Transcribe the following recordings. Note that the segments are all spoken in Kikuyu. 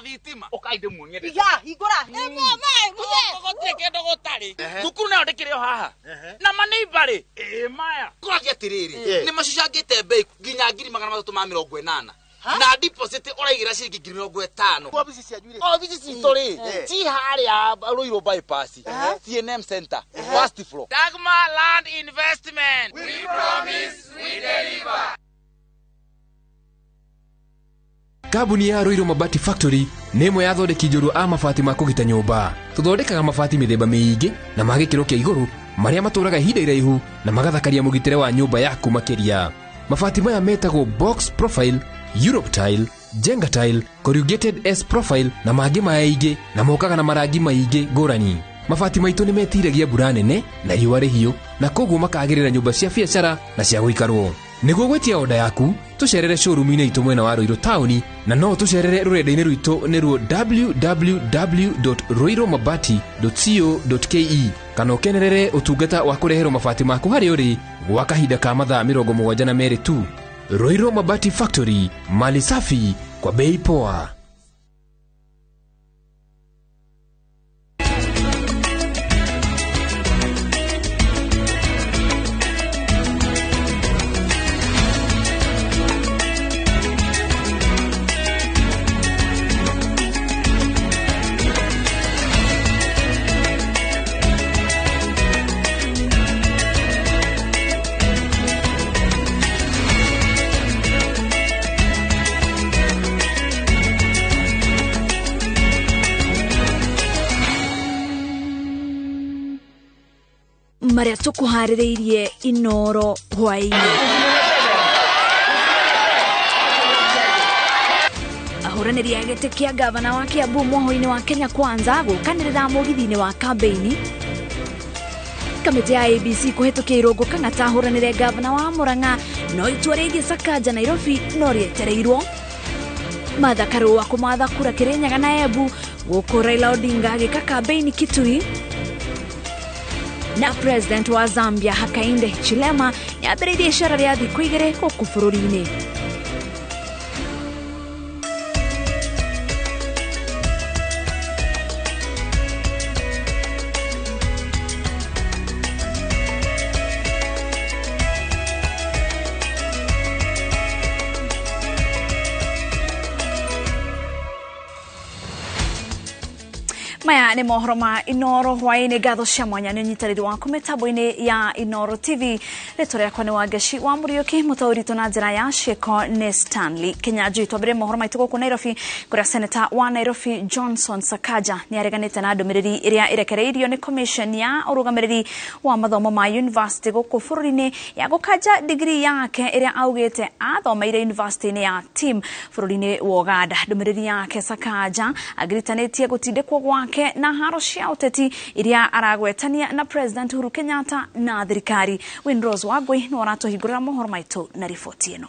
Thitima ũkai ndĩmuonie. Iga, hingũra. Gũtirĩ kĩndũ gũtarĩ. Thukuru nayo ndĩkĩrĩ o haha na maneiba-rĩ ĩ maya kũragia atĩrĩrĩ, nĩ macicangĩte mbei nginya 380,000 na deposit ũraigĩra ciringi 50,000. Wabici cianyu rĩ? Obici citũ rĩ ci harĩa Ruiru bypass, CNM Center, first floor. Dagma Land Investment, we promise, we deliver. Kambuni ya Ruiru Mabati Factory nĩ ĩmwe ya athondeki njorua a mabati ma kũgita nyũmba. Tũthondekaga mabati mĩthemba mĩingĩ na ma gĩkĩro kĩa igũrũ marĩa matũraga ihinda iraihu na magathakaria mũgitĩre wa nyũmba yaku makĩria. Mabati maya metagwo box profile, Europe tile, Jenga tile, corrugated S profile na mangĩ maingĩ, na mokaga na marangi maingĩ ngũrani. Mabati maitũ nĩ metiragia mbura nene na riũa rĩhiũ, na koguo makagĩrĩra nyũmba cia biacara na cia gũikarwo. Nĩguo gwĩtia oda yaku, tũcerere showroom-inĩ itũ mwena wa Ruiru taũni, na no tũcerere rũrenda-inĩ rwitũ nĩruo www.ruirumabati.co.ke, kana ũkenerere ũtungata wa kũreherwo mabati maku harĩa ũrĩ gwa kahinda ka mathaa 72 tu. Ruiru Mabati Factory, mali safi kwa bei poa. Marĩa tũkũharĩrĩirie Inoro hwaĩ-inĩ. Ahũranĩri a gĩtĩ kĩa gavana wa Kiambu mwoho-inĩ wa Kenya Kwanza gũkanĩrĩra mũgithi-inĩ wa kambĩini. Kamĩtĩ ya ABC kũhĩtũkia Irũngũ Kang'ata ahũranĩre gavana wa Murang'a, no itua rĩgiĩ Sakaja Nairobi no rĩetereirwo. Martha Karua kũmatha kura Kirinyaga na Embu, gũkũ Raila Odinga agĩka kambĩini Kitui. Na president wa Zambia Hakainde Hichilema nĩambĩrĩirie icera rĩa thikũ 2 gũkũ bũrũri-inĩ. Maya nĩ mohoro ma Inoro hwaĩ-inĩ. Ngatho cia mwanya nĩ ũnyitanĩri waku mĩtambo-inĩ ya Inoro TV. Rĩtwa rĩakwa nĩ Wangeci wa Mũriũki, mũtaũri witũ na njĩra ya ciĩko nĩ Stanley Kinyanjui. Twambĩrĩrie mohoro maitũ gũkũ Nairobi, kũrĩa Senator wa Nairobi Johnson Sakaja nĩ areganĩte na ndũmĩrĩri ĩrĩa ĩrekereirio nĩ commission ya ũrũgamĩrĩri wa mathomo ma university gũkũ bũrũri-inĩ ya gũkanja degree yake ĩrĩa augĩte athomeire university-inĩ ya TIM bũrũri-inĩ wa Uganda. Ndũmĩrĩri yake Sakaja agiritanĩtie gũtindĩkwo gwake na haro cia ũteti iria aragwetania na President Uhuru Kenyatta na thirikari. Winrose Wangui nĩ aratũhingũrĩra mohoro maitũ na riboti ĩno.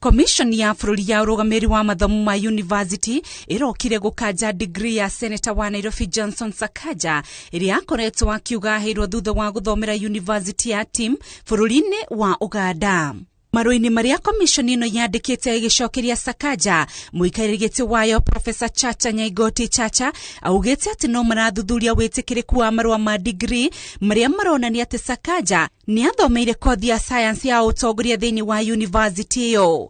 Commission ya bũrũri ya ũrũgamĩrĩri wa mathomo ma university ĩrokire gũkanja degree ya Senator wa Nairobi Johnson Sakaja ĩrĩa akoretwo akiuga aheirwo thutha wa gũthomera university ya TIM bũrũri-inĩ wa Uganda. Marũa-inĩ marĩa commission ĩno yandĩkĩte ĩgĩcokeria Sakaja, mũikarĩri gĩtĩ wayo Professor Chacha Nyaigoti Chacha augĩte atĩ no marathuthuria wĩtĩkĩrĩku wa marũa ma degree marĩa maronania atĩ Sakaja nĩ athomeire kothi ya science ya ũtongoria thĩinĩ wa university ĩyo.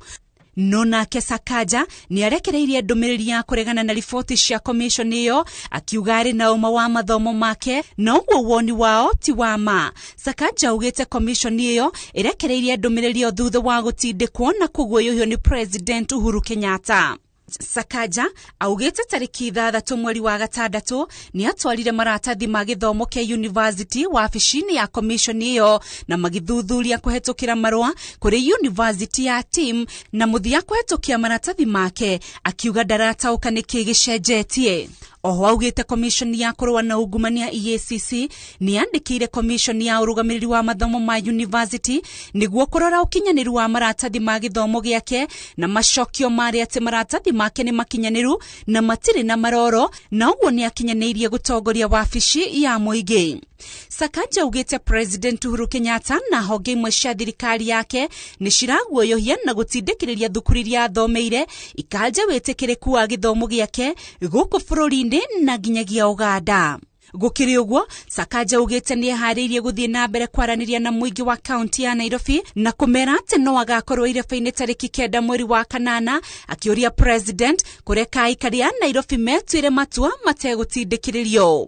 No nake Sakaja nĩ arekereirie ndũmĩrĩri ya kũregana na riboti cia commission ĩyo, akiuga arĩ na ũma wa mathomo make na ũguo woni wao ti wa ma. Sakaja augĩte commission ĩyo ĩrekereirie ndũmĩrĩri ĩyo thutha wa gũtindĩkwo na kũguoyohio nĩ President Uhuru Kenyatta. Sakaja augĩte tarĩki 6 mweri wa 6 nĩ atwarire maratathi ma gĩthomo kĩa university wabici-inĩ ya commission ĩyo na magĩthuthuria kũhetũkĩra marũa kũrĩ university ya TIM, na mũthia kũhetũkia maratathi make akiuga ndarataũka nĩkĩ gĩcenjetie. Oho augĩte commission ya kũrũa na ungumania EACC nĩ yandĩkĩire commission ya ũrũgamĩrĩri wa mathomo ma university nĩguo kũrora ũkinyanĩru wa maratathi ma gĩthomo gĩake, na macokio marĩ atĩ maratathi make nĩ makinyanĩru na matirĩ na maroro, na ũguo nĩ akinyanĩirie gũtongoria wabici ya mũingĩ. Sakaja augĩte President Uhuru Kenyatta na honge imwe cia thirikari yake nĩ ciraguoyohia na gũtindĩkĩrĩria thukuru iria athomeire ikanja wĩtĩkĩrĩku wa gĩthomo gĩake gũkũ bũrũri-inĩ na nginyagia Uganda. Gũkĩrĩ ũguo, Sakaja augĩte nĩ eharĩirie gũthiĩ na mbere kwaranĩria na mũingĩ wa kaunti ya Nairobi na kũmera atĩ no agakorwo ireba-inĩ tarĩki 9 mweri wa 8, akĩũria President kũreka aikari a Nairobi metuĩre matua mategũtindĩkĩrĩrio.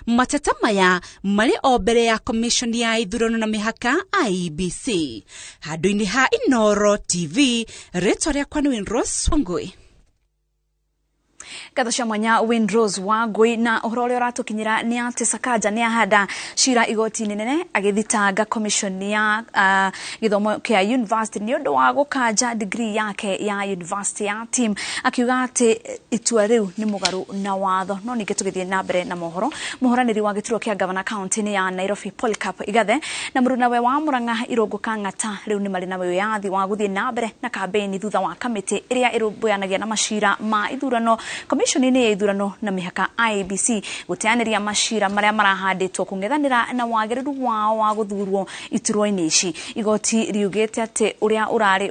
Mateta maya marĩ o mbere ya Commission ya ithurano na mĩhaka IEBC. Handũ-inĩ ha Inooro TV, rĩtwa rĩakwa nĩ Winrose Wangui. Ngatho cia mwanya Windrose Wangui. Na ũhoro ũrĩa ũratũkinyĩra nĩ atĩ Sakaja nĩ ahanda cira igoti-inĩ nene agĩthitanga commission ya gĩthomo kĩa university nĩ ũndũ wa gũkanja degree yake ya university ya team, akiuga atĩ itua rĩu nĩ mũgarũ na watho. No ningĩ tũgĩthiĩ na mbere na mohoro, mũhũranĩri wa gĩturwa kĩa gavana kaunti-inĩ ya Nairobi Polycarp Igathe na mũrunawe wa Murang'a Irũngũ Kang'ata rĩu nĩ marĩ na wĩyathi wa gũthiĩ na mbere na kambĩini thutha wa kamĩtĩ ĩrĩa ĩrũmbũyanagia na macira ma ithurano Commission-inĩ ya ithurano na mĩhaka IEBC gũteanĩria macira marĩa marahandĩtwo kũng'ethanĩra na wagĩrĩru wao wa gũthurwo iturwa-inĩ ici. Igoti riugĩte atĩ ũrĩa ũrarĩ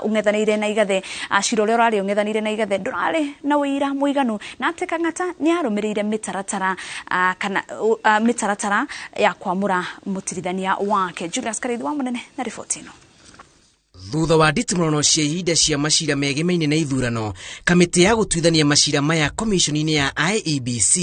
ũng'ethanĩire na Igathe, cira ũrĩa ũrarĩ ũng'ethanĩire na Igathe ndũrarĩ na ũira mũiganu, na atĩ Kang'ata nĩ arũmĩrĩire mĩtaratara kana mĩtaratara ya kwamũra mũtirithania wake. Julius Karithi wa Mũnene na riboti ĩno. Thutha wa nditimũrano cia ihinda cia macira megemeine na ithurano, kamĩtĩ ya gũtuithania macira maya commission-inĩ ya IEBC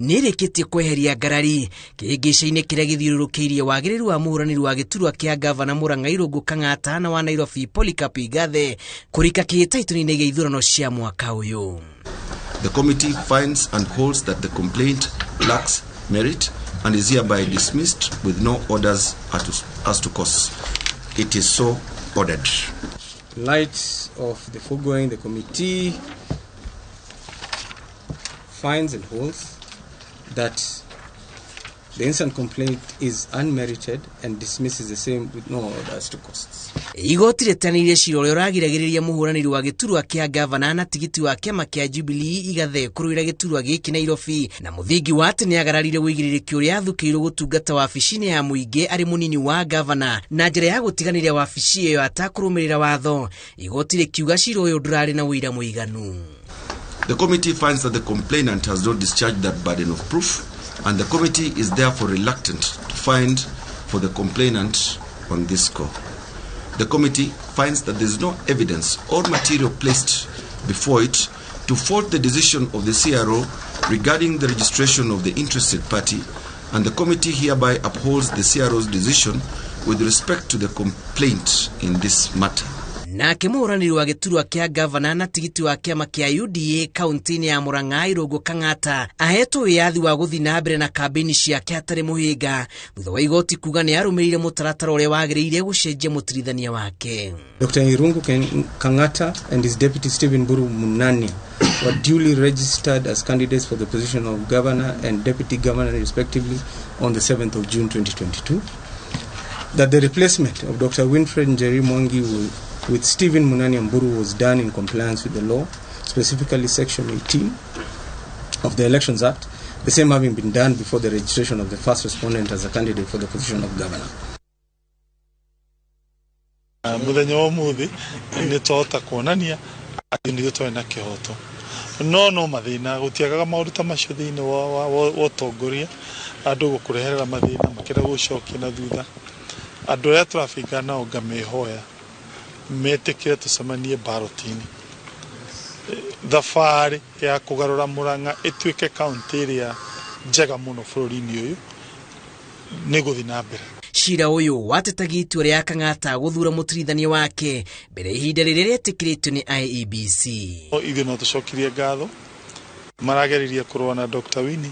nĩ ĩrĩkĩtie kweheria ngarari kĩhĩngĩca-inĩ kĩrĩa gĩthiũrũrũkĩirie wagĩrĩru wa mũhũranĩri wa gĩturwa kĩa gavana Murang'a Irũngũ Kang'ata na wa Nairobi Polycarp Igathe kũrika kĩhĩtahĩtano-inĩ gĩa ithurano cia mwaka ũyũ. The committee finds and holds that the complaint lacks merit and is hereby dismissed with no orders as to cause. It is so ordered. In light of the foregoing, the committee finds and holds that the instant complaint is unmerited and dismisses the same with no orders to costs. Igoti rĩteanĩirie cira ũrĩa ũragiragĩrĩria mũhũranĩri wa gĩturwa kĩa gavana na tigiti wa kĩama kĩa Jubilee Igathe kũrũĩra gĩturwa gĩkĩ Nairobi, na mũthingi wa atĩ nĩagararire ũigĩrĩrĩki ũrĩa athukĩirwo gũtungata wabici-inĩ ya mũingĩ arĩ mũnini wa gavana na njĩra ya gũtiganĩria wabici ĩyo atakũrũmĩrĩra watho. Igoti rĩkiuga cira ũyũ ndũrarĩ na ũira mũiganu. The committee finds that the complainant has not discharged that burden of proof, and the committee is therefore reluctant to find for the complainant on this score. The committee finds that there is no evidence or material placed before it to fault the decision of the CRO regarding the registration of the interested party, and the committee hereby upholds the CRO's decision with respect to the complaint in this matter. Nake mũhũranĩri wa gĩturwa kĩa gavana na tigiti wa kĩama kĩa UDA kaunti-inĩ ya Murang'a Irũngũ Kang'ata ahetwo wĩyathi wa gũthiĩ na mbere na kambĩini ciake hatarĩ mũhĩnga thutha wa igoti kuga nĩ arũmĩrĩire mũtaratara ũrĩa wagĩrĩire gũcenjia mũtirithania wake. Dr. Irungu Kang'ata and his deputy Stephen Mburu Munania were duly registered as candidates for the position of governor and deputy governor respectively on the 7th of June 2022. That the replacement of Dr. Winfred Njeri Mwangi with Stephen Munania Mburu was done in compliance with the law, specifically Section 18 of the Elections Act, the same having been done before the registration of the first respondent as a candidate for the position of governor. Muthenya wa umuthi ni twahota kuonania atĩ nithuĩ twarĩ na kĩhoto, no mathĩna gũtiagaga maũndũ ta macio thĩinĩ wa ũtongoria, andũ gũkũreherera mathĩna makĩenda gũcokia na thutha. Andũ arĩa tũrabinga nao ngamĩhoya metĩkĩre tũcemanie ballot-inĩ. Thabarĩ ya kũgarũra Murang'a ĩtuĩke kaunti ĩrĩa njega mũno bũrũri-inĩ ũyũ nĩ gũthiĩ na mbere. Cira ũyũ watetagia itua rĩa Kang'ata gũthura mũtirithania wake mbere ihinda rĩrĩa rĩetĩkĩrĩtio nĩ IEBC. Ithuĩ no tũcokirie ngatho, marageririe kũrũa na Dr. Winnie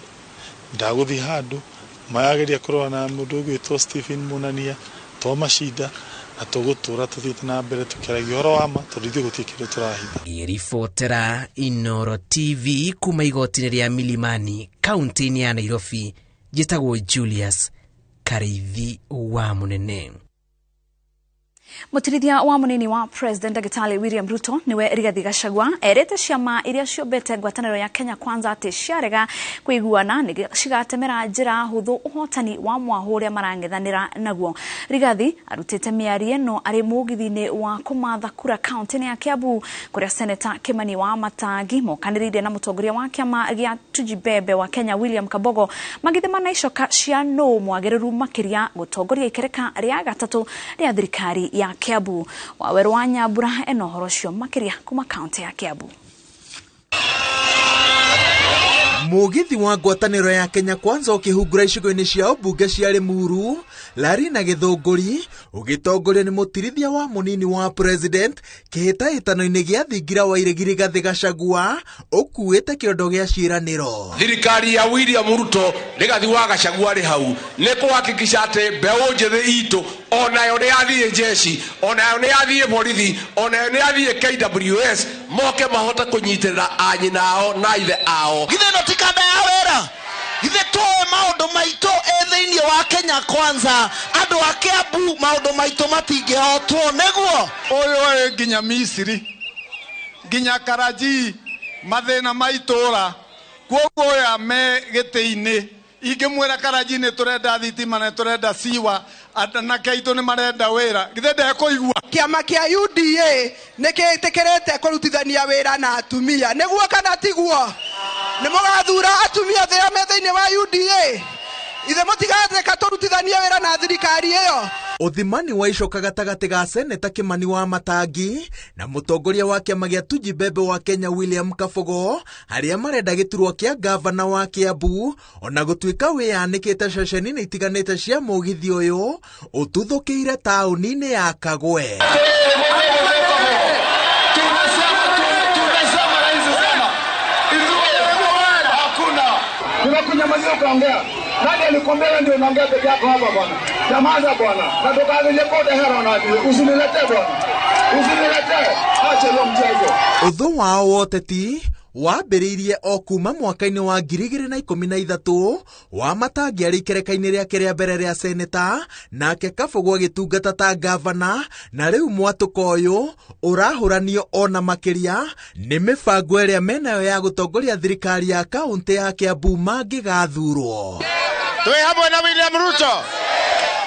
ndagũthiĩ handũ, marageria kũrũa na mũndũ ũgwĩtwo Stephen Munania to macinda, Na tũgũtũra tũthiĩte na mbere tũkĩaragia ũhoro wa ma tondũ ithuĩ gũtirĩ kĩndũ tũrahitha. Ngĩribotera Inooro TV kuma igoti-inĩ rĩa Milimani kaunti-inĩ ya Nairobi, njĩtagwo Julius Karĩithi wa Mũnene. Mutirithia wa munini wa President Dagitari William Ruto niwe Rigathi Gachagua erete ciama iria ciũmbĩte ngwatanĩro ya Kenya Kwanza atĩ ciarega kũiguana nĩ cigatemera njĩra hũthũ ũhotani wa mwahũ ũrĩa marang'ethanĩra naguo. Rigathi arutĩte mĩario ĩno arĩ mũgithi-inĩ wa kũmatha kura kaunti-inĩ ya Kiambu kũrĩa Seneta Kimani wa Matangi mokanĩrĩire na mũtongoria wa kĩama gĩa Tujibebe wa Kenya William Kabogo magĩthimana icoka cia nũ mwagĩrĩru makĩria gũtongoria ikereka rĩa gatatũ rĩa thirikari ya Kiambu. Waweru wa Nyambura eno ũhoro ũcio makĩria kuma kaunti ya Kiambu. Mũgithi wa ngwatanĩro ya Kenya Kwanza ũkĩhungura icigo-inĩ cia ũmbunge cia Limuru, Lari na Gĩthũngũri, ũgĩtongorio nĩ mũtirithia wa mũnini wa president kĩhĩtahĩtano-inĩ gĩa thingira wa Iregi Rigathĩ Gachagua ũkuĩte kĩondo gĩa ciĩranĩro. Thirikari ya William Ruto Rigathi wa Gachagua rĩ hau nĩ kũhakikisha atĩ mbeũ njĩthĩ itũ onayo nĩ yathiĩ jeshi, onayo nĩ yathiĩ borithi, onayo nĩ yathiĩ KWS, moke mahote kũnyitĩrĩra anyina ao na ithe ao. Githĩ ĩno ti kanda ya wĩra? Githĩ tũĩ maũndũ maitũ ĩ thĩinĩ wa Kenya Kwanza, andũ a Kiambu maũndũ maitũ matingĩhotwo nĩguo. Ũyũ ĩ nginya Misiri, nginya Karachi, mathĩna ma itũũra, kwoguo aya me gĩtĩ-inĩ ingĩmwĩra Karachi nĩ tũrenda thitima na tũrenda siwa, anake aitũ nĩ marenda wĩra, githĩ ndekũigua? Kĩama kĩa UDA nĩ kĩtĩkĩrĩte kũrutithania wĩra na atumia, nĩguo kana tiguo? Nĩ mũgathura atumia othe arĩa me thĩinĩ wa UDA? Ithe mũtigatĩka tũrutithanie wĩra na thirikari ĩyo. Ũthimani wa icoka gatagatĩ ga Seneta Kimani wa Matangi na mũtongoria wa kĩama gĩa Tujibebe wa Kenya William Kabogo arĩa marenda gĩturwa kĩa gavana wa Kiambu ona gũtuĩka wĩyanĩkĩte ceceni-inĩ itiganĩte cia mũgithi ũyũ ũtuthũkĩire taũni-inĩ ya Kagwe. Tunakunyamazia ukaongea. Nani alikwambia wewe ndio unaongea peke yako hapa bwana? Nyamaza bwana. Na tukaangalia kote hera na usiniletee bwana. Usiniletee. Acha hiyo mchezo. Ũthũ wao woteti wambĩrĩirie o kuma mwaka-inĩ wa 2013 wa Matangi arĩ ikereka-inĩ rĩake rĩa mbere rĩa seneta, nake Kabogo agĩtungata ta gavana, na rĩu mwatũko ũyũ ũrahũranio ona makĩria nĩ mĩbango ĩrĩa menayo ya gũtongoria thirikari ya kaũntĩ ya Kiambu mangĩgathurwo. Twĩ hamwe na William Ruto,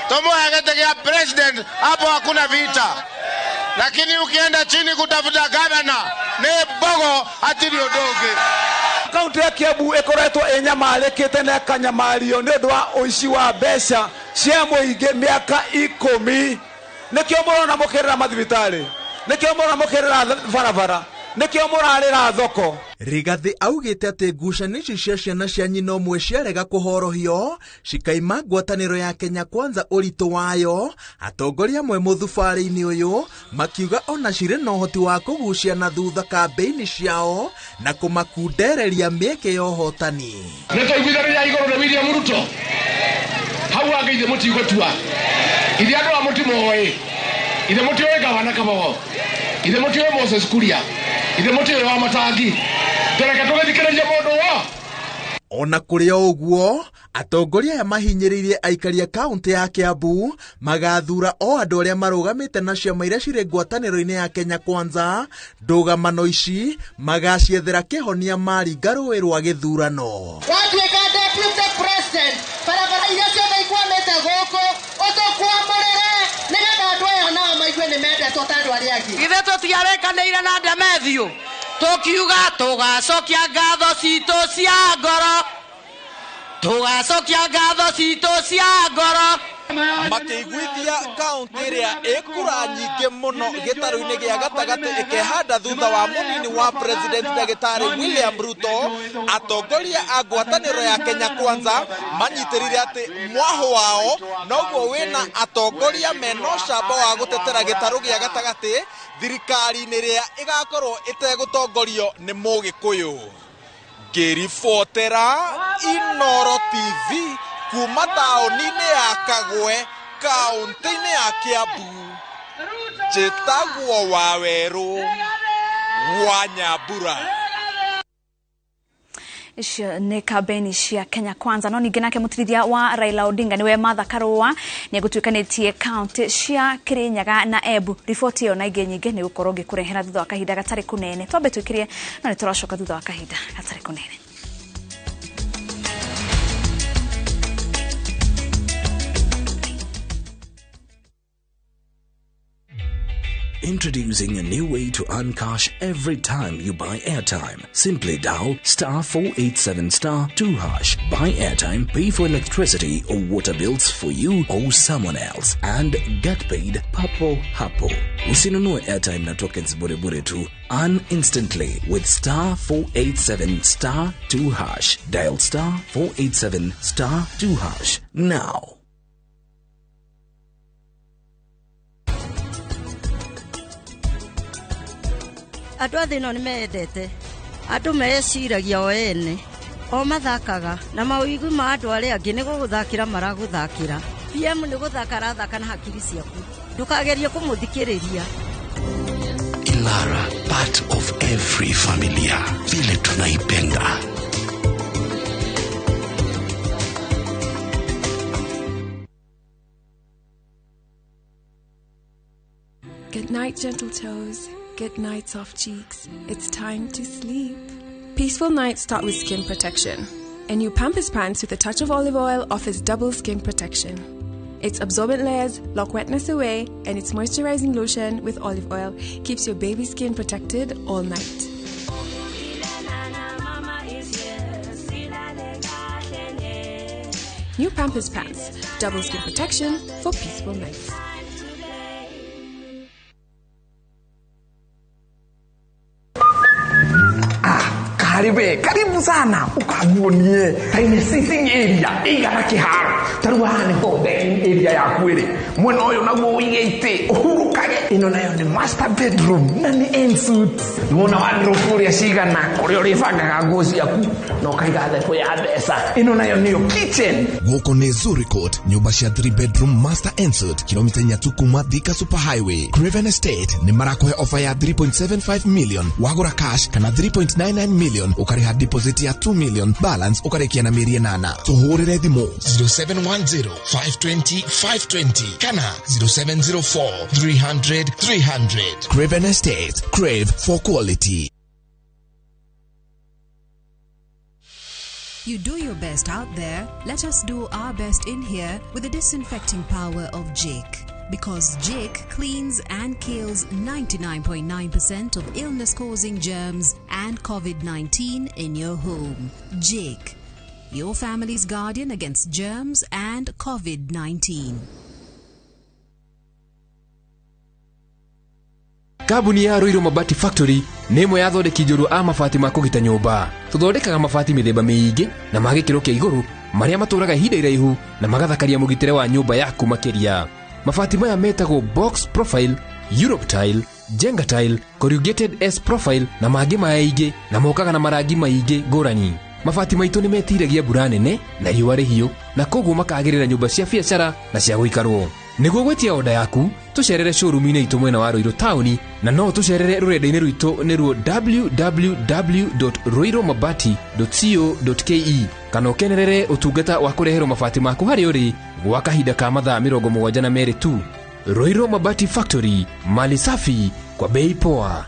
tũmũhe gĩtĩ gĩa president, hapo hakuna vita, lakini ukienda chini kutafuta gavana nĩ mbogo hatirĩ ũndũ ũngĩ. Kaunti ya Kiambu ĩkoretwo ĩnyamarĩkĩte na ĩkanyamario nĩ ũndũ wa ũici wa mbeca cia mũingĩ mĩaka 10. Nĩkĩo mũrona mũkĩrĩra mathibitarĩ, nĩkĩo mũrona mũkĩrĩra barabara, nĩkĩo mũrarĩra thoko. Rigathi augĩte atĩ ngucanio ici cia ciana cia nyina ũmwe ciarega kũhorohio cikaima ngwatanĩro ya Kenya Kwanza ũritũ wayo. Atongoria amwe mũthubarĩ-inĩ ũyũ makiuga ona cirĩ na ũhoti wa kũgucia na thutha kambĩini ciao na kũmakundereria mĩeke ya ũhotani. Nĩ twaiguithanĩria igũrũ nĩ William Ruto hau angĩ ithe mũtigũtua, ithe andũ a mũtimoĩ, ithe mũtiũĩ gavana Kabogo, ithe mũtiũĩ Moses Kuria, ithe mũtiũĩ wa Matangi, tereke tũgĩthikĩrĩrie mũndũ wo. Ona kũrĩ o ũguo, atongoria aya mahinyĩrĩirie aikari a kaũntĩ ya Kiambu magathura o andũ arĩa marũgamĩte na ciama iria cirĩ ngwatanĩro-inĩ ya Kenya Kwanza. Ndũgamano ici magaciethera kĩhonia maringa rũĩ rwa gĩthurano. Watuĩka deputy president, barabara iria ciothe ikwamĩte gũkũ ũtũkwamũrĩre nĩgetha andũ aya nao maigue nĩ mendetwo ta andũ arĩa angĩ. Githĩ tũtiarĩkanĩire na Demethiũ tũkiuga tũgacokia ngatho citũ cia ngoro, tũgacokia ngatho citũ cia ngoro. Makĩiguithia kaũntĩ ĩrĩa ĩkura nyingĩ mũno gĩtarũ-inĩ gĩa gatagatĩ ĩkehanda thutha wa mũnini wa president ndagĩtarĩ William Ruto, atongoria a ngwatanĩro ya Kenya Kwanza manyitĩrĩire atĩ mwahũ wao noguo wĩna atongoria mena ũcamba wa gũtetera gĩtarũ gĩa gatagatĩ thirikari-inĩ ĩrĩa ĩgakorwo ĩtegũtongorio nĩ Mũgĩkũyũ. Ngĩribotera Inooro TV kuma taũni-inĩ ya Kagwe, kaũntĩ-inĩ ya Kiambu, Njĩtagwo Wawerũ wa Nyambura. Icio nĩ kambeni cia Kenya Kwanza. No ningĩ nake mũtirithia wa Raila Odinga nĩwe Martha Karua nĩ egũtuĩkanĩtie kaunti cia Kirinyaga na Embu. Riboti ĩyo na ingĩ nyingĩ nĩ gũkorwo ngĩkũrehera thutha wa kahinda gatarĩ kũnene. Twambe twĩkĩrie no nĩ tũracoka thutha wa kahinda gatarĩ kũnene. Introducing a new way to earn cash every time you buy airtime. Simply dial *487*2#. Buy airtime, pay for electricity or water bills for you or someone else, and get paid papo hapo. Usinunue airtime na tokens bure bure tu. Earn instantly with *487*2#. Dial *487*2# now. Andũ a thĩ ĩno nĩ mendete andũ meciragia o ene o mathakaga na mawĩigwi ma andũ arĩa angĩ nĩ gũgũthakĩra maragũthakĩra. PM nĩ gũthaka arathaka na hakiri ciaku, ndũkagerie kũmũthikĩrĩria. Ilara, part of every familia, vile tunaipenda. Good night, gentle toes. Good night, soft cheeks. It's time to sleep. Peaceful nights start with skin protection. A new Pampers Pants with a touch of olive oil offers double skin protection. Its absorbent layers lock wetness away, and its moisturizing lotion with olive oil keeps your baby's skin protected all night. New Pampers Pants, double skin protection for peaceful nights. Karibu, karibu sana ukaguonie taine sitting area igana kiharo taru haha niho dining area yaku iri mwena uyu naguo uige iti uhurukage ino nayo ni master bedroom na ni ensuite niwona wardrobe uria cigana kuria uribangaga nguo ciaku na ukaiga thebũ ya mbeca ino nayo niyo kitchen. Gũkũ nĩ Zuri Court, nyũmba cia 3 bedroom master ensuite kilomita 3 kuma Thika Super Highway. Craven Estate nĩ marakũhe offer ya 3.75 million wagũra cash kana 3.99 million ukariha deposit ya 2 million balance ukarikia na mĩeri 8. Tũhũrĩre thimũ 0710 520 520 kana 0704 300 300. Craven Estate, crave for quality. You do your best out there, let us do our best in here with the disinfecting power of Jake. Because Jake cleans and kills 99.9% of illness-causing germs and COVID-19 in your home. Jake, your family's guardian against germs and COVID-19. Kambuni ya Ruiru Mabati Factory nĩ ĩmwe ya athondeki njorua a mabati ma kũgita nyũmba. Tũthondekaga mabati mĩthemba mĩingĩ na ma gĩkĩro kĩa igũrũ marĩa matũraga ihinda iraihu na magathakaria mũgitĩre wa nyũmba yaku makĩria. Mabati maya metagwo box profile, Europe tile, Jenga tile, corrugated S profile na mangĩ maingĩ na mokaga na marangi maingĩ ngũrani. Mabati maitũ nĩ metiragia mbura nene na riũa rĩhiũ na koguo makagĩrĩra nyũmba cia biacara na cia gũikarwo. Nĩguo gwĩtia oda yaku tũcerere showroom-inĩ itũ mwena wa Ruiru taũni na no tũcerere rũrenda-inĩ rwitũ nĩruo www.ruirumabati.co.ke kana ũkenerere ũtungata wa kũreherwo mabati maku harĩa ũrĩ gwa kahinda ka mathaa 72 tu. Ruiru Mabati Factory, mali safi kwa bei poa.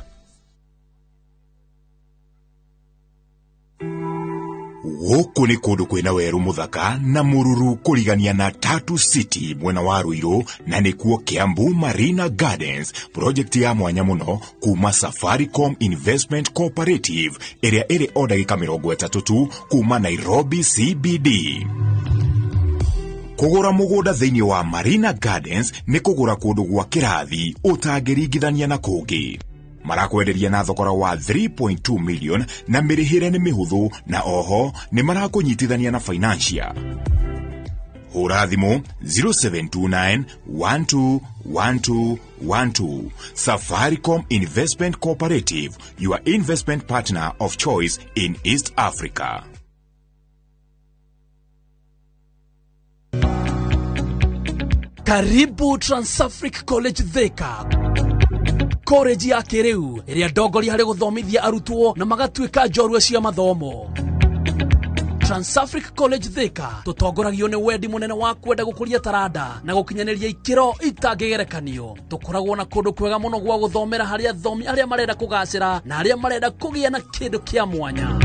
Gũkũ nĩ kũndũ kwĩna werũ mũthaka na mũruru kũrigania na Tatu City mwena wa Ruiru na nĩkuo Kiambu Marina Gardens, project ya mwanya mũno kuma Safaricom Investment Cooperative ĩrĩa ĩrĩ o ndagĩka 30 tu kuma Nairobi CBD. Kũgũra mũgũnda thĩinĩ wa Marina Gardens nĩ kũgũra kũndũ gwa kĩrathi ũtangĩringithania na kũngĩ. Marakwenderia na thogora wa 3.2 million na mĩrĩhĩre nĩ mĩhũthũ na oho nĩ marakũnyitithania na financier. Hũra thimũ 0729 12 12 12. Safaricom Investment Cooperative, your investment partner of choice in East Africa. Karibu Transafric College Thika. College ya kĩrĩu ĩrĩa ndongoria harĩ gũthomithia arutwo na magatuĩka njorua cia mathomo. Transafric College Thika tũtongoragio nĩ wendi mũnene wa kwenda gũkũria taranda na gũkinyanĩria ikĩro itangĩgerekanio. Tũkoragwo na kũndũ kwega mũno gwa gũthomera harĩ athomi arĩa marenda kũgacĩra na arĩa marenda kũgĩa na kĩndũ kĩa mwanya.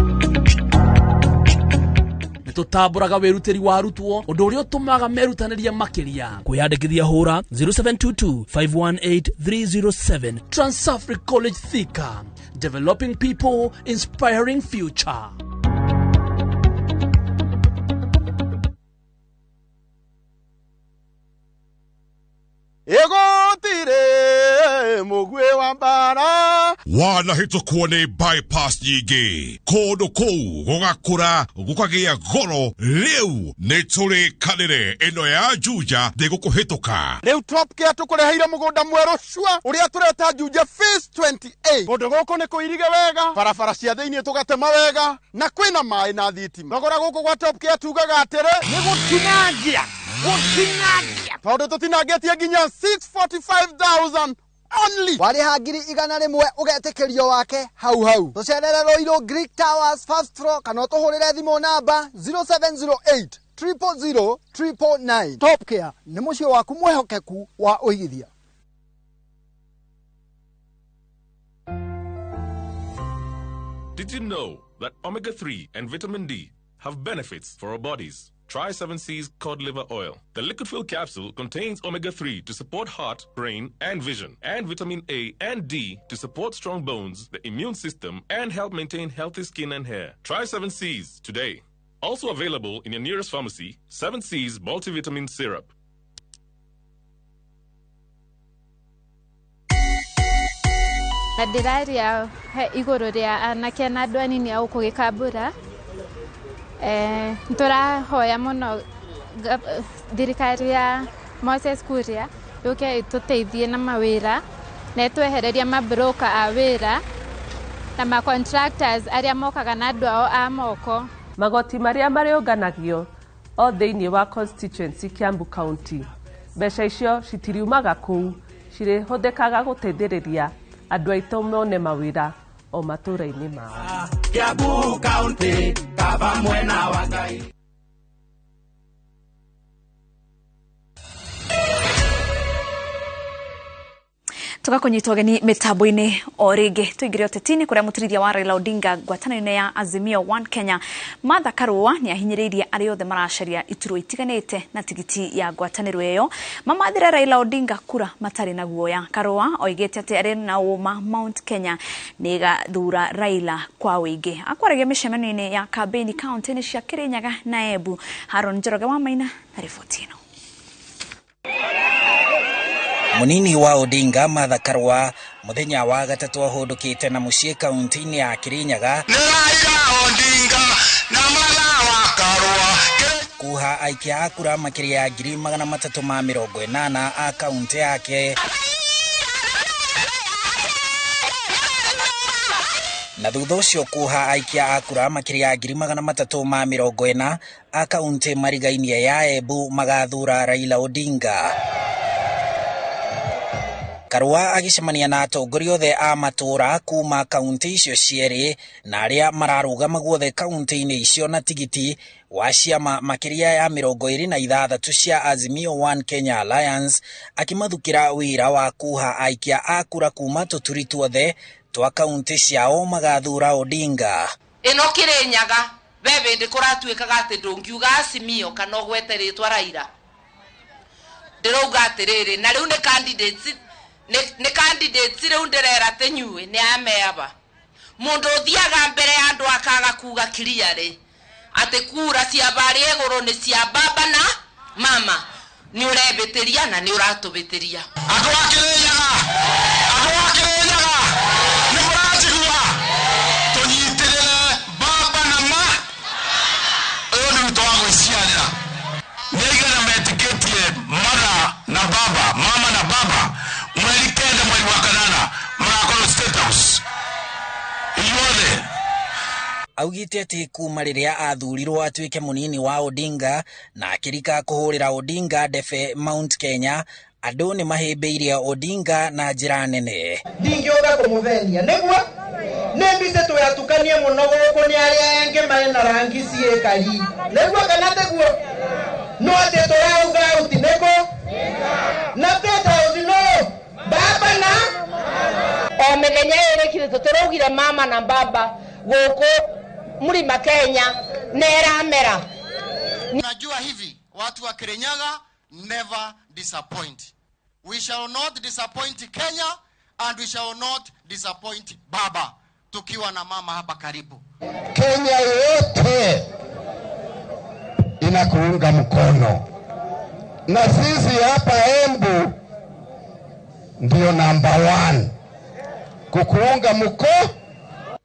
Tũtambũraga wĩrutĩri wa arutwo ũndũ ũrĩa ũtũmaga merutanĩrie makĩria. Kwĩyandĩkithia hũra 0722 518 307. Transafric College Thika, developing people, inspiring future. Ĩgũtirĩ mũguĩ wa mbara wanahĩtũkwo nĩ bypass nyingĩ kũndũ kũu gũgakũra gũkagĩa goro rĩu nĩ tũrĩkanĩre ĩno ya Juja ndĩgũkũhĩtũka. Rĩu Top Care tũkũreheire mũgũnda mwerũ cua ũrĩa tũreta Juja Phase 28. Kũndũ gũkũ nĩ kũirige wega, barabara cia thĩinĩ tũgatema wega na kwĩna maĩ na thitima. Thogora gũkũ gwa Top Care tugaga atĩrĩ nĩ gũtinangia gũtinangia tondũ tũtinangĩtie nginya 645,000 only. Warĩha 100,000 ũgetĩkĩrio wake hau hau. Tũcerere Ruiru Greek Towers first floor kana ũtũhũrĩre thimũ namba 0708 000 999. Top Care nĩ mũciĩ waku mwĩhokeku wa ũigithia. Did you know that omega-3 and vitamin D have benefits for our bodies? Try 7C's cod liver oil. The liquid fill capsule contains omega-3 to support heart, brain, and vision, and vitamin A and D to support strong bones, the immune system, and help maintain healthy skin and hair. Try 7C's today. Also available in your nearest pharmacy, 7C's multivitamin syrup. Na ndĩraria igũrũ rĩa anake na andũ anini a gũkũ Gĩkambura. Tũrahoya mũno thirikari ya Moses Kuria yũke ĩtũteithie na mawĩra na ĩtwehererie mabroka a wĩra na ma contractors arĩa mokaga na andũ ao a moko. Magoti marĩa marĩũnganagio o thĩinĩ wa constituency Kiambu County, mbeca icio citiriumaga kũu, cirĩhũthĩkaga gũteithĩrĩria andũ aitũ mone mawĩra o matũũra-inĩ mao. Kiambu County, kaba mwena wa Ngai. Tugakunyita ũgeni mĩtambo-inĩ o rĩngĩ tũingĩre ũteti-inĩ kũrĩa mũtirithia wa Raila Odinga ngwatanĩro-inĩ ya Azimio One Kenya Martha Karua nĩ ahinyĩrĩirie arĩa othe maracaria iturwa itiganĩte na tigiti ya ngwatanĩro ĩyo mamathĩre Raila Odinga kura matarĩ na guoya. Karua oigĩte atĩ arĩ na ũma Mount Kenya nĩ ĩgathura Raila kwa ũingĩ. Akwaragia mĩcemanio-inĩ ya kambĩini kaunti-inĩ cia Kirinyaga na Embu. Haron Njoroge wa Maina na riboti ĩno. Munini wa Odinga Martha Karua muthenya wa gatatu ahũndũkĩte na mũciĩ kaunti-inĩ ya Kirinyaga kuha aikia a kura makĩria ya 380,000 a kaunti yake na thutha ũcio kuha aikia a kura makĩria ya 340,000 a kaunti marigainie ya Embu magathura Raila Odinga. Karua agĩcemania na atongoria othe a matũũra kuma kaunti icio cierĩ na arĩa mararũgama guothe kaunti-inĩ icio na tigiti wa ciama makĩria ya 26 cia Azimio One Kenya Alliance akĩmathukĩra wĩra wa kuha aikia a kura kuma tũturi tuothe twa kaunti ciao magathura Odinga. Ĩno Kĩrĩnyaga we bĩndĩ kũratuĩkaga atĩ ndũngiuga Azimio kana ũgwete rĩtwa Raila, ndĩrauga atĩrĩrĩ na rĩu nĩ candidates nĩ candidates rĩu ndĩrera atĩ nyuĩ nĩ ameaba mũndũ ũthiaga mbere ya andũ akaga kuga clearly atĩ kura cia barĩa igũrũ nĩ cia baba na mama nĩ ũrebĩtĩria na nĩ ũratũbĩtĩria. Andũ a Kĩrĩnyaga, andũ a Kĩrĩnyaga nĩ mũranjigua, tũnyitĩrĩre baba na ma ũyũ nĩ Ruto wa gwĩciarĩra. Nĩ aigana metĩkĩtie mother na baba, mama na baba, mweri 9 mweri wa 8 magakorwo State House inyuothe. Augite atĩ kuma rĩrĩa athurirwo atuĩke mũnini wa Odinga na akĩrika kũhũrĩra Odinga ndebe Mount Kenya Andũ nĩ mahĩmbĩirie Odinga na njĩra nene. Ndingĩũka kũmũthenia nĩguo nĩ mbice twĩatukanie mũno gũkũ nĩ arĩa engĩ marĩ na rangi ciĩkari nĩguo kana tĩguo no atĩ tũrauga uti nĩkũ na tĩtauthi no baba na o mĩthenya ĩrĩkire tũtũraugire mama na baba gũkũ Mlima Kenya nĩ ĩramera. Najua hivi watu wa Kirinyaga never disappoint. We shall not disappoint Kenya and we shall not disappoint baba tukiwa na mama hapa karibu. Kenya yote inakuunga mkono, na sisi hapa Embu ndio number 1 kukuunga mkono.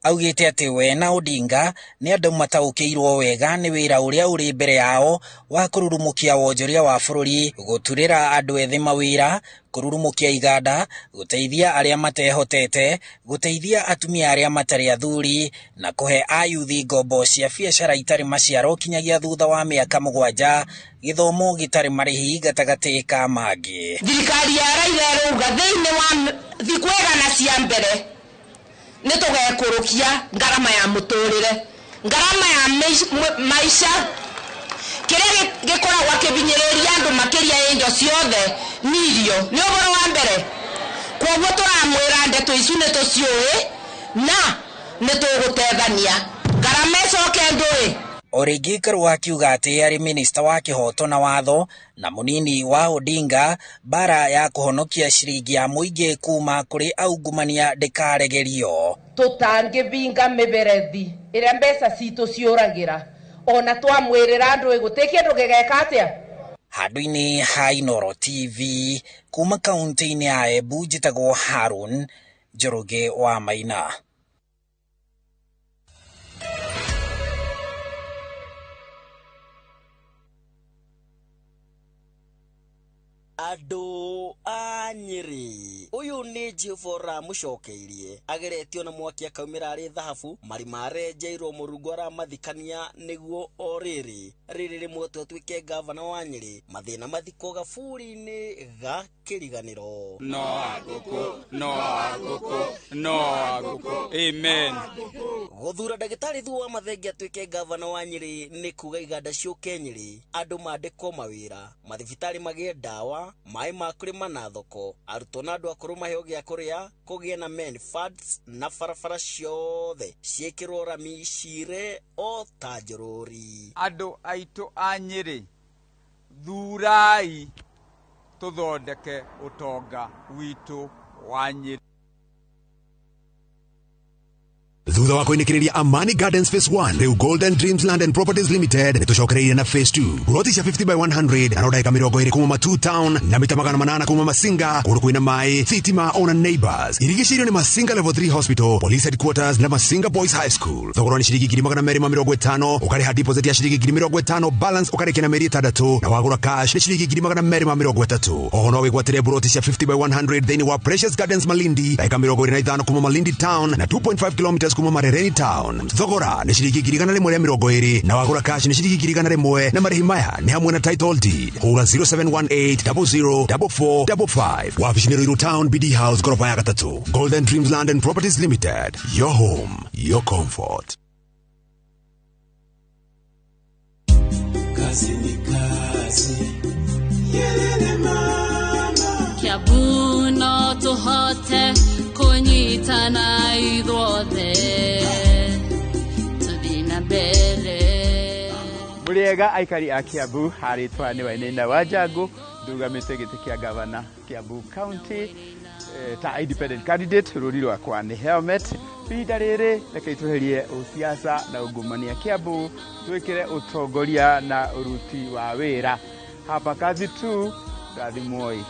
Augĩte atĩ we na Odinga nĩ andũ mataũkĩirwo wega nĩ wĩra ũrĩa ũrĩ mbere yao wa kũrurumũkia wonjoria wa bũrũri, gũturĩra andũ ethĩ mawĩra, kũrurumũkia iganda, gũteithia arĩa matehotete, gũteithia atumia arĩa matarĩ athuri na kũhe ayuthi ngombo cia biacara itarĩ maciaro kinyagia thutha wa mĩaka 7, gĩthomo gĩtarĩ marĩhi gatagatĩ ka mangĩ. Thirikari ya Raila ĩrauga thĩinĩ wa thikũ 100 cia mbere nĩ tũgekũrũkia ngarama ya mũtũrĩre, ngarama ya maisha kĩrĩa gĩkoragwo kĩbinyĩrĩria andũ makĩria indo ciothe nĩ irio, nĩ ũhoro wa mbere. Kwoguo tũramwĩra ndeto icu nĩ tũciũĩ na nĩ tũgũtethania ngarama ĩcoke ndũĩ. O rĩngĩ Karua akiuga atĩ arĩ minista wa kĩhoto na watho na mũnini wa Odinga, mbara ya kũhonokia ciringi ya mũingĩ kuma kũrĩ aungumania ndĩkaregerio. Tũtangĩbinga mĩberethi ĩrĩa mbeca citũ ciũragĩra ona twamwĩrĩra andũ gũtirĩ kĩndũ gĩgeka atĩa. Handũ-inĩ ha Inooro TV kuma kaunti-inĩ ya Embu, njĩtagwo Harun Njoroge wa Maina. Andũ a Nyĩrĩ, ũyũ nĩ Jehova ũramũcokeirie ageretio na mwaki akaumĩra arĩ thahabu, marima arenjeirwo Mũrungu aramathikania nĩguo o rĩrĩ rĩrĩ rĩmwe tu atuĩke gavana wa Nyĩrĩ, mathĩna mathikwo gaburi-inĩ ga kĩriganĩro. No agũkũ, no agũkũ, no agũkũ, amen. Gũthura ndagĩtarĩ Thuo wa Mathenge atuĩke gavana wa Nyĩrĩ nĩ kuga iganda ciũke Nyĩrĩ, andũ mandĩkwo mawĩra, mathibitarĩ magĩe ndawa, maĩ ma kũrĩma na thoko, arutwo na andũ akũrũ maheo gĩa kũrĩa, kũgĩe na men funds na barabara ciothe ciĩkĩrwo rami cire o ta njorori. Andũ aitũ a Nyĩrĩ, thurai tũthondeke ũtonga witũ wa Nyĩrĩ. Thutha wa kũinĩkĩrĩria Amani Gardens Phase 1, rĩu Golden Dreams Land and Properties Limited nĩtũcokereirie na Phase 2. Ploti cia 50 by 100 na ndagĩka 20 kuma Matu Town na mita 800 kuma Masinga, kũndũ kwĩna maĩ, thitima ona neighbors. Irigicĩirio nĩ Masinga Level 3 Hospital, Police Headquarters na Masinga Boys High School. Thogora nĩ ciringi 250,000, ũkarĩha deposit ya ciringi 50,000, balance ũkarĩkia na mĩeri 6, na wagũra cash nĩ ciringi 230,000. Oho no wĩgwatĩre ploti cia 50 by 100 thĩinĩ wa Precious Gardens Malindi, ndagĩka 25 kuma Malindi Town na 2.5 kilometers kuma Marereni Town. Thogora nĩ ciringi 120 na wagũra cash nĩ ciringi 101, na marĩhi maya nĩ hamwe na title deed. Hũra 0718 00 4455. Wabici nĩ Ruiru Town, BD House, gorofa ya 3. Golden Dreams Land and Properties Limited. Your home, your comfort. Kazi ni kazi. Yelele mama. Kiambu no tũhote kũnyitana ithuothe tũthiĩ na mbere. Mũrĩega aikari a Kiambu, harĩtwa nĩ Wainaina wa Njangu, ndugamĩte gĩtĩ kĩa gavana Kiambu County ta independent candidate. Rũri rwakwa nĩ helmet. Ihinda rĩrĩ reke tweherie ũsiasa na ungumania Kiambu, twĩkĩre ũtongoria na ũruti wa wĩra. Hapa kazi tu, rathimwoi.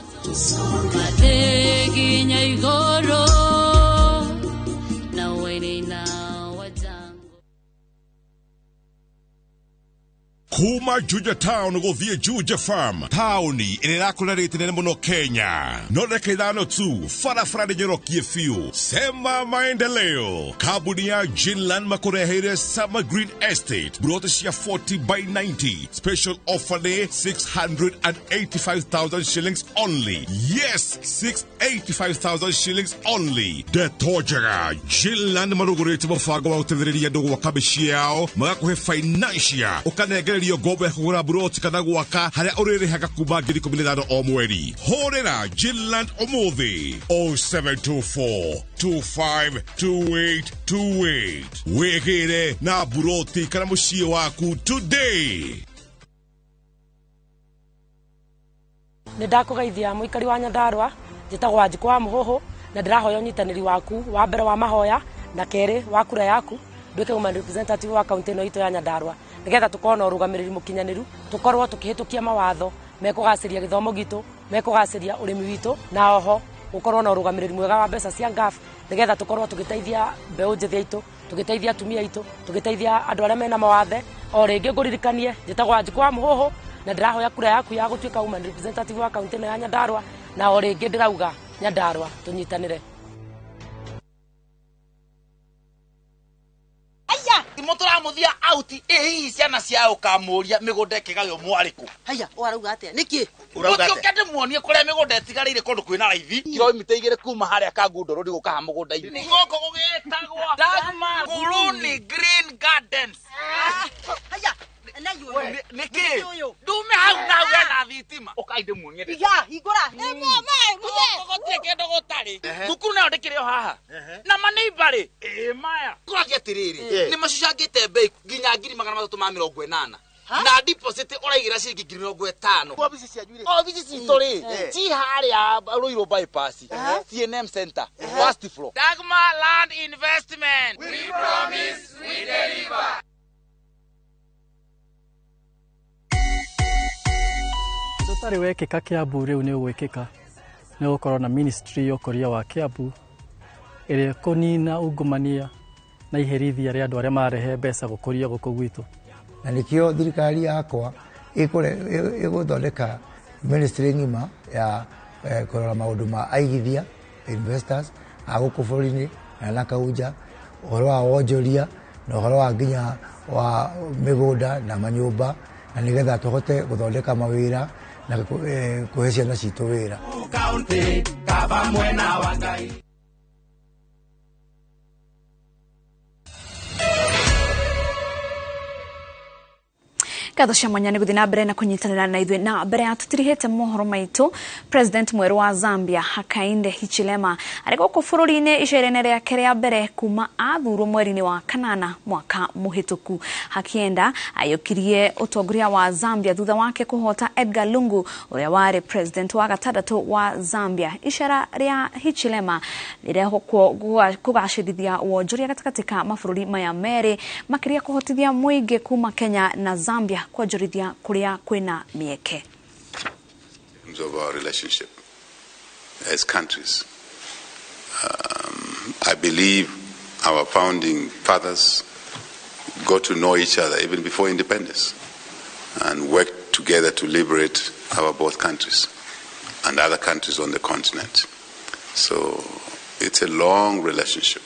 Nginya igũrũ na Wainaina wa Njangu. Kuma Juja Town gũthiĩ Juja Farm, taũni ĩrĩa ĩrakũra rĩti nene mũno Kenya. No ndagĩka 5 tu, barabara nĩ nyorokie biũ. Sema maendeleo. Kambuni ya Jinland makũreheire Summer Green Estate, broti cia 40 by 90. Special offer nĩ 685,000 shillings only. Yes, 685,000 shillings only. Ndeto njega, Jinland marugũrĩtie mũbango wa gũteithĩrĩria andũ gwaka mĩciĩ yao, magakũhe financial, ũkanengererio ngombo ya kũgũra buroti kana gwaka harĩa ũrĩrĩhaga kuma 15,000 o mweri. Hũrĩra Jinland ũmũthĩ 0724 252828 wĩgĩre na buroti kana mũciĩ waku today. Nĩ ndakũgeithia mũikari wa Nyandarua, njĩtagwo Wanjikũ wa Mũhũhũ, na ndĩrahoya ũnyitanĩri waku wa mbere wa mahoya na kerĩ wa kura yaku nduĩke woman representative wa kaunti ĩno itũ ya Nyandarua, nĩgetha tũkorwo na ũrũgamĩrĩri mũkinyanĩru, tũkorwo tũkĩhĩtũkia mawatho mekũgacĩria gĩthomo gitũ, mekũgacĩria ũrĩmi witũ, na oho gũkorwo na ũrũgamĩrĩri mwega wa mbeca cia NGAAF, nĩgetha tũkorwo tũgĩteithia mbeũ njĩthĩ aitũ, tũgĩteithia atumia aitũ, tũgĩteithia andũ arĩa mena mawathe. O rĩngĩ ngũririkanie, njĩtagwo Wanjikũ wa Mũhũhũ, na ndĩrahoya kura yaku ya gũtuĩka woman representative wa kaunti ĩno ya Nyandarua, na o rĩngĩ ndĩrauga Nyandarua tũnyitanĩre. Mũtũramuthia out ĩ hihi ciana cia ũkamũria mĩgũnda ĩkĩgaywo mwarĩkũ. Haya, ũrauga atĩa? Nĩkĩ? Ũtiũke ndĩmuonie kũrĩa mĩgũnda ĩtigarĩire kũndũ kwĩna raithi. Kilomita 2 kuma harĩa Kangundo Road gũka ha mũgũnda-inĩ. Gũkũ gũgĩtagwo Dagmar Nguruni Green Gardens. Haya, na yũ. Nĩkĩ? Ndume hau na hau hena thitima. Ũkai ndĩmuonie. Ya, hingũra. Gũkũ gũtirĩ kĩndũ gũtarĩ. Thukuru nayo ndĩkĩrĩ o haha. Na maneiba-rĩ, ĩ maya. Kũrathiĩ atĩrĩrĩ, nĩ macucangĩte mbei nginya 380,000. Na deposit ũraigĩra ciringi 50,000. Obici cianyu rĩ? Obici citũ rĩ, ci harĩa Ruiru bypass, CNM Center, first floor. Dagmar Land Investment. We promise, we deliver. Ũtarĩ wekĩka Kiambu rĩu nĩ ũgwĩkĩka nĩ gũkorwo na ministry ya ũkũria wa Kiambu ĩrĩa ĩkũnina ungumania na iherithia rĩa andũ arĩa marehe mbeca gũkũria gũkũ gwitũ. Na nĩkĩo thirikari yakwa ĩgũthondeka ministry ng'ima ya kũrora maũndũ ma aigithia investors a gũkũ bũrũri-inĩ na na kaunja, ũhoro wa wonjoria na ũhoro wa nginya wa mĩgũnda na manyũmba, na nĩgetha tũhote gũthondeka mawĩra na kũhe ciana citũ wĩra. Kaunti kaba mwena wa Ngai. Ngatho cia mwanya nĩ gũthiĩ na mbere na kũnyitanĩra na ithuĩ. Na mbere ya tũtirihĩte mohoro maitũ, President mwerũ wa Zambia Hakainde Hichilema arĩ gũkũ bũrũri-inĩ icera-inĩ rĩake rĩa mbere kuma athurwo mweri-inĩ wa kanana mwaka mũhĩtũku. Hakienda aiyũkirie ũtongoria wa Zambia thutha wake kũhota Edgar Lungu ũrĩa warĩ president wa gatandatũ wa Zambia. Icera rĩa Hichilema rĩrehokwo kũgacĩrithia wonjoria gatagatĩ ka mabũrũri maya merĩ, makĩria kũhotithia mũingĩ kuma Kenya na Zambia kwonjorithia kũrĩa kwĩna mĩeke. Of our relationship as countries. I believe our founding fathers got to know each other even before independence and worked together to liberate our both countries and other countries on the continent. So it's a long relationship.